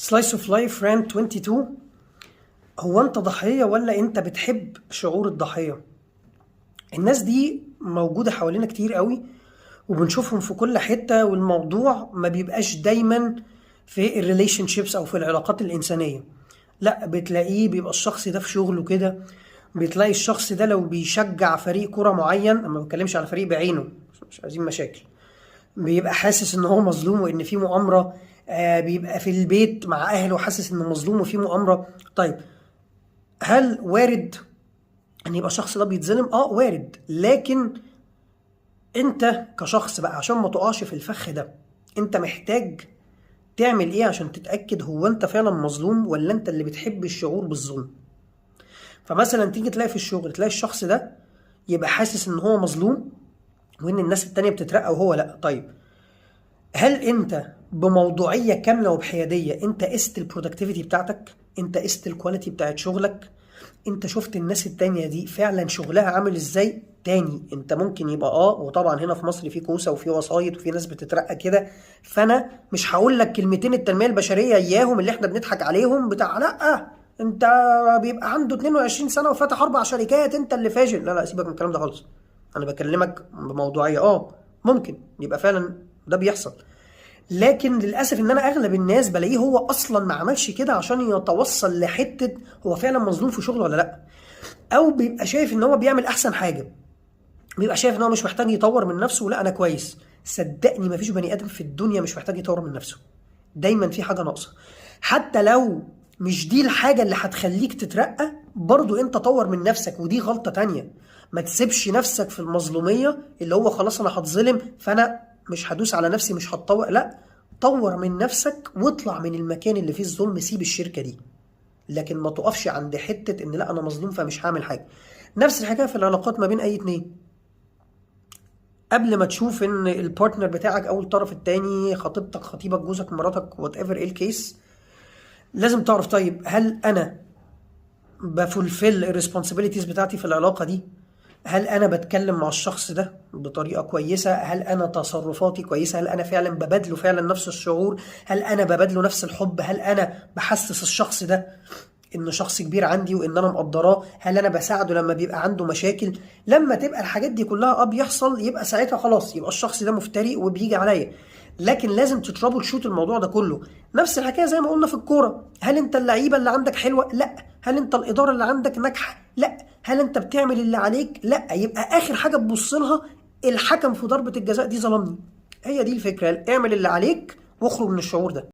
Slice of Life rant 22. هو انت ضحية ولا انت بتحب شعور الضحية؟ الناس دي موجودة حوالينا كتير قوي وبنشوفهم في كل حتة، والموضوع ما بيبقاش دايما في ال relationships او في العلاقات الإنسانية. لا، بتلاقيه بيبقى الشخص ده في شغله كده، بتلاقي الشخص ده لو بيشجع فريق كرة معين، انا ما بتكلمش على فريق بعينه، مش عايزين مشاكل، بيبقى حاسس ان هو مظلوم وان في مؤامرة. بيبقى في البيت مع اهله حاسس انه مظلوم وفي مؤامرة. طيب، هل وارد ان يبقى الشخص ده بيتظلم؟ اه وارد، لكن انت كشخص بقى عشان ما تقعش في الفخ ده، انت محتاج تعمل ايه عشان تتأكد هو انت فعلا مظلوم ولا انت اللي بتحب الشعور بالظلم؟ فمثلا تيجي تلاقي في الشغل، تلاقي الشخص ده يبقى حاسس ان هو مظلوم وان الناس التانية بتترقى وهو لا. طيب، هل انت بموضوعية كاملة وبحياديه انت قست ال productivity بتاعتك؟ انت قست ال quality بتاعت شغلك؟ انت شفت الناس التانية دي فعلا شغلها عامل ازاي؟ تاني انت ممكن يبقى وطبعا هنا في مصر في كوسة وفي وسايط وفي ناس بتترقى كده، فانا مش هقول لك كلمتين التنمية البشرية اياهم اللي احنا بنضحك عليهم بتاع لا انت بيبقى عنده 22 سنة وفتح اربع شركات انت اللي فاشل. لا لا، سيبك من الكلام ده خالص، انا بكلمك بموضوعيه. ممكن يبقى فعلا ده بيحصل، لكن للاسف ان انا اغلب الناس بلاقيه هو اصلا ما عملش كده عشان يتوصل لحته هو فعلا مظلوم في شغله ولا لا، او بيبقى شايف ان هو بيعمل احسن حاجه، بيبقى شايف ان هو مش محتاج يطور من نفسه، لا انا كويس. صدقني مفيش بني ادم في الدنيا مش محتاج يطور من نفسه، دايما في حاجة ناقصه، حتى لو مش دي الحاجة اللي هتخليك تترقى، برضو انت طور من نفسك. ودي غلطه تانية، ما تسيبش نفسك في المظلوميه اللي هو خلاص انا هتظلم فانا مش هدوس على نفسي مش هتطور. لا، طور من نفسك واطلع من المكان اللي فيه الظلم، سيب الشركة دي، لكن ما تقفش عند حتة ان لا انا مظلوم فمش هعمل حاجه. نفس الحكاية في العلاقات ما بين اي اتنين، قبل ما تشوف ان ال partner بتاعك او الطرف التاني، خطيبتك، خطيبك، جوزك، مراتك، whatever ايه ال case، لازم تعرف طيب هل انا ب fulfill ال responsibilities بتاعتي في العلاقة دي؟ هل انا بتكلم مع الشخص ده بطريقة كويسه؟ هل انا تصرفاتي كويسه؟ هل انا فعلا ببادله فعلا نفس الشعور؟ هل انا ببادله نفس الحب؟ هل انا بحسس الشخص ده انه شخص كبير عندي وان انا مقدراه؟ هل انا بساعده لما بيبقى عنده مشاكل؟ لما تبقى الحاجات دي كلها بيحصل، يبقى ساعتها خلاص، يبقى الشخص ده مفتري وبيجي عليا، لكن لازم ت troubleshoot الموضوع ده كله. نفس الحكاية زي ما قلنا في الكوره، هل انت اللعيبة اللي عندك حلوه؟ لا. هل انت الادارة اللي عندك ناجحه؟ لا. هل انت بتعمل اللي عليك؟ لا. يبقى اخر حاجة تبص لها الحكم في ضربه الجزاء دي ظلمني. هي دي الفكره، اعمل اللي عليك واخرج من الشعور ده.